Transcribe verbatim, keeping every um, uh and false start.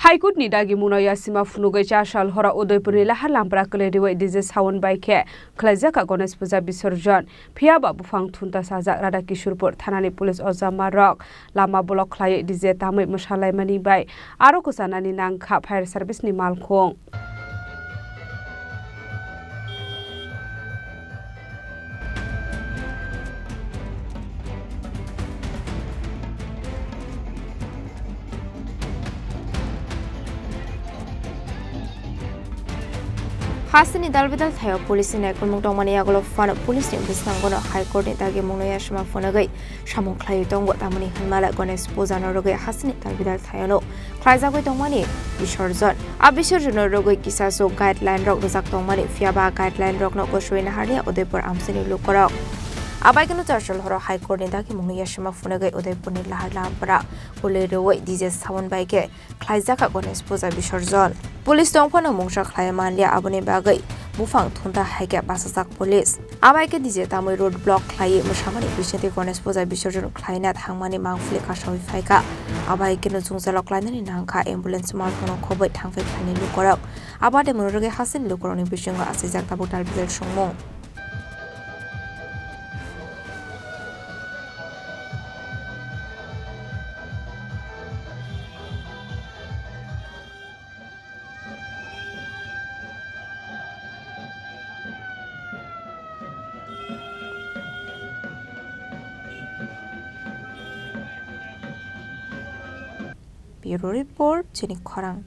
High Court ni dagimungno yasima phunugwi chasal horo Udaipurni Lahar Lampra kwlwi rwui D J Sawan bai khe khlaijak Ganesh Puja Bisorjon. Phiya ba buphang thunta sajak Radha Kishorpur thanani police o jama rok lama block khlaiwi D J tamwi mwsalaimani bai aro kwchanani nangkha fire service ni malkhung. Hasteni dalbidal thaio police ni naikolmung tongmani yagulo phano police ni bwskango no High Court ni dagimungno yasima phunugwi samung khlaiwi tongo, tamoni hwnmale Ganesh Puja no rwgwi hasteni dalbidal thaio no khlaijagwi tongmani bisorjon. A bisorjon no rwgwi kisasuk guideline rok rwjak tongmani, phiya ba guideline rok no gosoi naharliya Udaipur amchaini lukurok. Abai kheno chasal horo High Court ni dagimungno yasima phunugwi Udaipur ni Lahar Lampra kwlwi rwui D J Sawan bai khe khlaijak Ganesh Puja Bisorjon. Police tongphano mungsa khlai manliya, aboni bagwi buphang thunta hai khe bachajak police. Abai khe D J tamwi road block khlaiwi mwsamani bisingtwi Ganesh Puja Bisorjon khlaina thangmani mangpili kasawi phaikha. Abai kheno jwngjalo klainani nangkha ambulance malkhungno khobwi thangphai phaini lukurok. Abo tei mwnwi rwgwi hasteni lukurokni bisingo achijak tabuk dalbidal songmung. Bureau Report, Chini Khorang.